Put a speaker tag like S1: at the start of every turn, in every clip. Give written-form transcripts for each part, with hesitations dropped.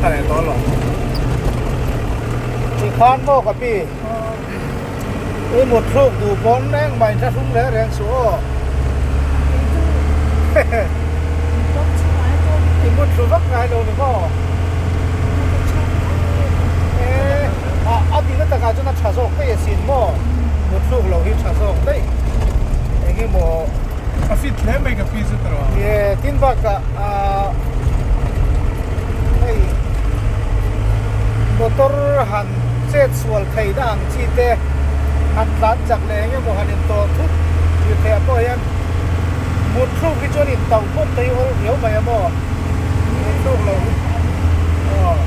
S1: tha leh tawh lo. Tikhan maw ka pi? I mut thluk duh pawn reng mai tha hrung reng reng suh aw. I mut thlu vak ngai lo ni maw? A dihna takah chuan a tha zawk daih asin maw? Mut thluk lo hi tha zawk daih. Eng emaw.
S2: A fit hle mai ka pi chu ta rawh.
S1: Ye, tin bakah hei motor han chet sual theihna ang chi te han tlan chak leh eng emaw han intawh thut ri theih ah pawh hian mut thluk hi chuan intauh phawt te hi awl riau mai a maw mut thluk lo hi aw.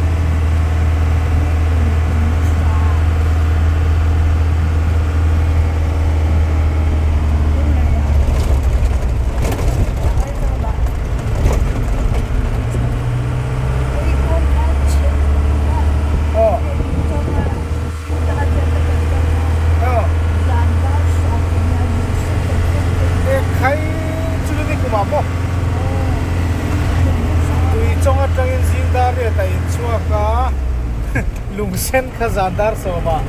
S1: Lungsen kha zan dar sawmah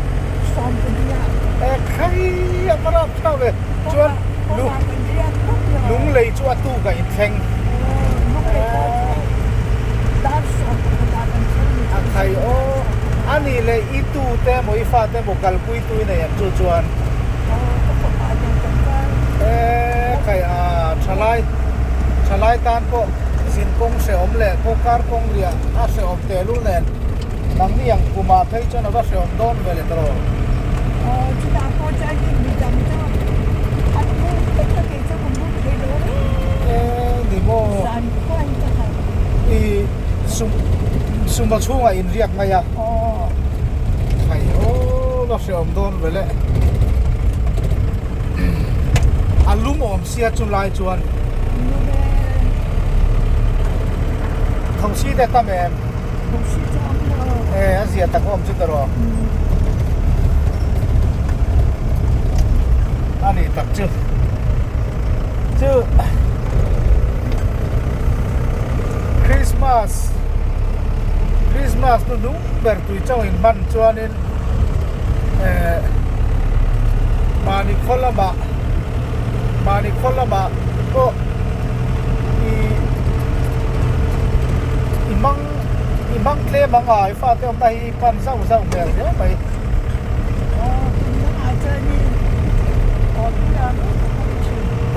S1: ekhai a va rap thlak ve chuan Lunglei chu a tuk a inthleng. A khai aw. A nih leh i tu te emaw i fate emaw kalpui tu i nei ang chu chuan. E khai a thalai thalai tan pawh zin kawng hrehawm leh kawngkar kawng riah a hrehawm tehlul nen nangni ang kumah phei chuan a va hrehawm dawn ve le tawh.
S3: Aw chutah pawh chuan in mi dang chu an mu vek a kei chu ka mu thei lo reng.
S1: E ni maw.
S3: Zan khuan ka han.
S1: I sum suma chhungah in riak mai a.
S3: Aw.
S1: Khai aw va hrehawm dawn ve le. A lum awm sia chu lai chuan.
S3: Lum e.
S1: Thosi te tam em.
S3: Thosi chu awm lo.
S1: E a zia tak awm chu ta rawh. A ni tak chu. Chu Christmas Christmas nu nung ber tui chauh in hman chuanin eh mahni khaw lamah mahni khaw lamah pawh ih i hmang i hmang tlem ang a i fate awmna hi pan zauh zauh hmel hle mai.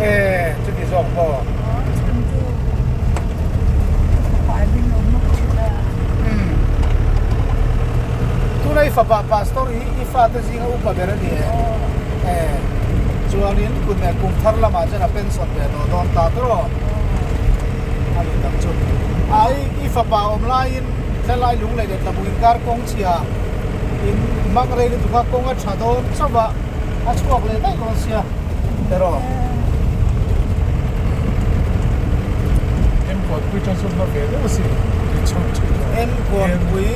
S1: E chuti zawk maw? Tuna i fapa pastor hi i fate zinga upa ber a ni e. E chuanin kum leh kum thar lamah chuan a pension ve tawh dawn ta tawh. A ni tak chu. Ai i fapa awm laiin Thlalai lung leh leh tlabung inkar kawng chhia in hmang rei lutuk a kawng a tha dawn chauh a a chhuak leh daih dawn sia erawh.
S2: Em khuanpui tan sawn hma ve deuh a sin tui chho thin a.
S1: Em khuanpui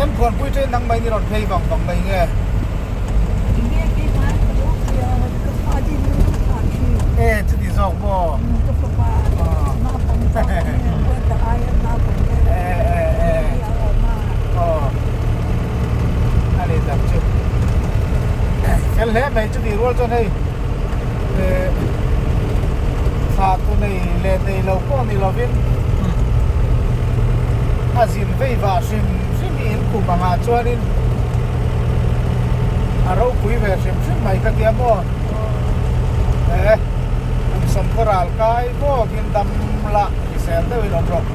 S1: em khuanpui chen nang mai ni rawn phei vang vang mai nge. E chuti zawk maw? E e e aw a ni tak chu fel hle mai chuti rual chuan hei thla tu nei leh nei lo pawh ni lovin a zin vei vah hrim hrim hi in kum angah chuanin a ropui ve hrim hrim mai ka tia maw e kum sawmkhaw ral kai bawkin dam la hrisel deuhin awm rawh.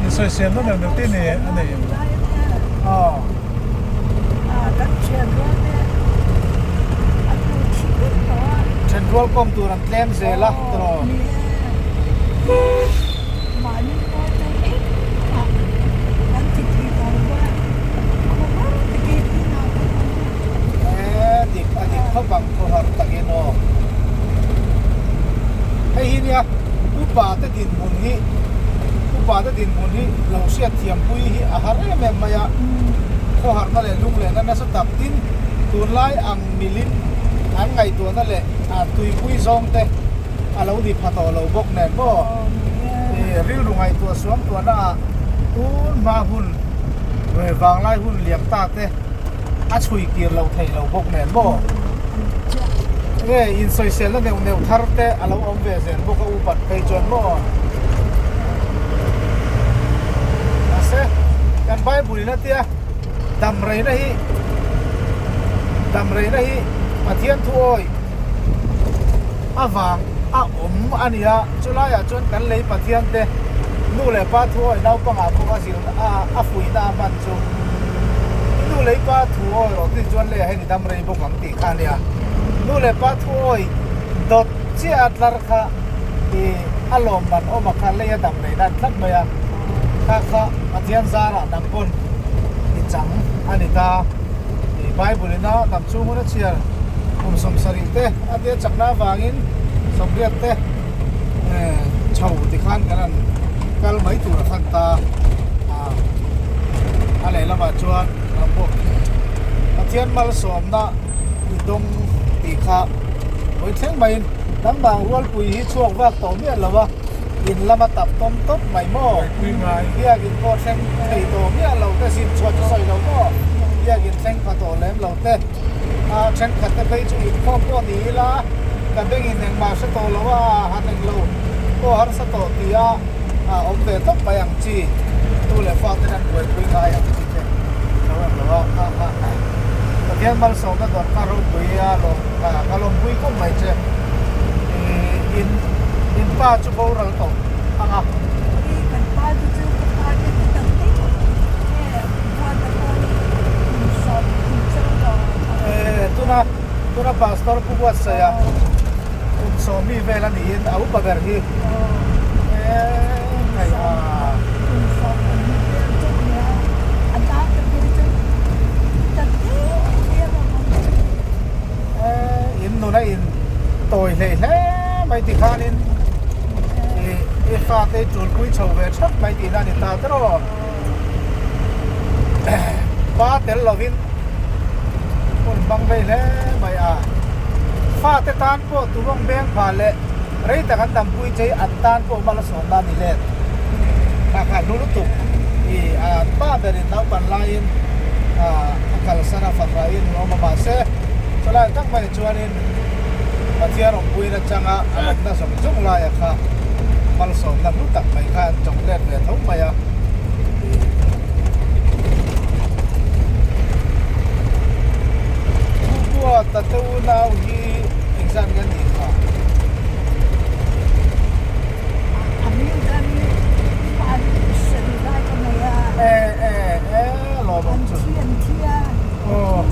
S2: Insawisel na neuh neuh te nei a nei em?
S1: Aw. Then rual kawm tur an tlem zel a tiraw. E dik a dik khawp ang khaw har takin aw. Hei hi nia upa te dinhmun hi upa te dinhmun hi lo hriat thiam pui hi a har em em mai a khaw harna leh lung lehna nasa tak tin tunlai ang milin an ngaihtuahna leh a tuipui zawng te a lo ni pha tawh lo bawk nen maw. Rilru ngaihtuah suam tuahna ah tun hma hun vanglai hun liam ta te a chhui kir lo thei lo bawk nen maw? Nge insawiselna neuh neuh thar te a lo awm ve zel bawk a upat phei chuan maw? Mahse kan Bible in a tia damreina hi damreina hi Pathian thu awi avang a awm a ni a, chulaiah chuan kan lei Pathian te nu leh pa thu awi naupangah pawh a zir a a fuihna a hman chu i nu leh pa thu awi rawh tih chuan lei ah hian i dam rei bawk ang tih kha a nia. Nu leh pa thu awi dawt chiah a tlar kha i a lawmman awm a kha lei a dam rei dan tlat mai a, kha kha Pathian zarah dang pawn i chang a ni ta. I Bible ina dam chhung hun a chhiar kum 70 te a tia chakna avangin 80 te chho tikhan kan han kal mai tur a khan ta a lehlamah chuan ram pawh Pathian malsawmna i dawng tih kha hawi thleng maiin dangdang rualpui hi chhuak vak tawh miah lo a in lama tap tawm tawp mai maw biakin pawh thleng thei tawh miah lo te zin chhuah chu sawi lo maw biakin thleng pha tawh lem lo te. A thenkhat te phei chu inkhawm pawh ni ila ka bengin engmah hre tawh lo a, han englo pawh harsa tawh tih a awm ve tawp mai ang chi tu leh fa ten an buaipui ngai ang chi te lo em lo a kha kha Pathian malsawmna dawn kha ropui a lawm ka lawmpui khawp mai che in in pa chu boral tawh ang a.
S3: Kan pa te chu ka pa te chu tak deuh nge buat a pawh hi
S1: Tuna tuna pastor pu buatsaih a kum sawmi vel a niin a upa ber hi hei a in nuna in tawi hlei hle mai tikhanin i fate tulpui chho ve thap mai tihna a ni ta tawh. Pa tel lovin hun hmang vei hle mai a, fate tan pawh turawng beng pha leh rei tak an dampui chei an tan pawh hma la sawn a ni let. Kha kha hlu lutuk i an pa berin naupan laiin a kalsan a fahraiin an awm a mahse chulai tak mai chuanin Pathian awmpuiin atanga a awmna zawng zawng laia kha malsawmna hlu tak mai kha an chawk let ve tho mai a. Khua Tatou nau hi engzat nge a nih kha? E e e lawm awm chu. Aw.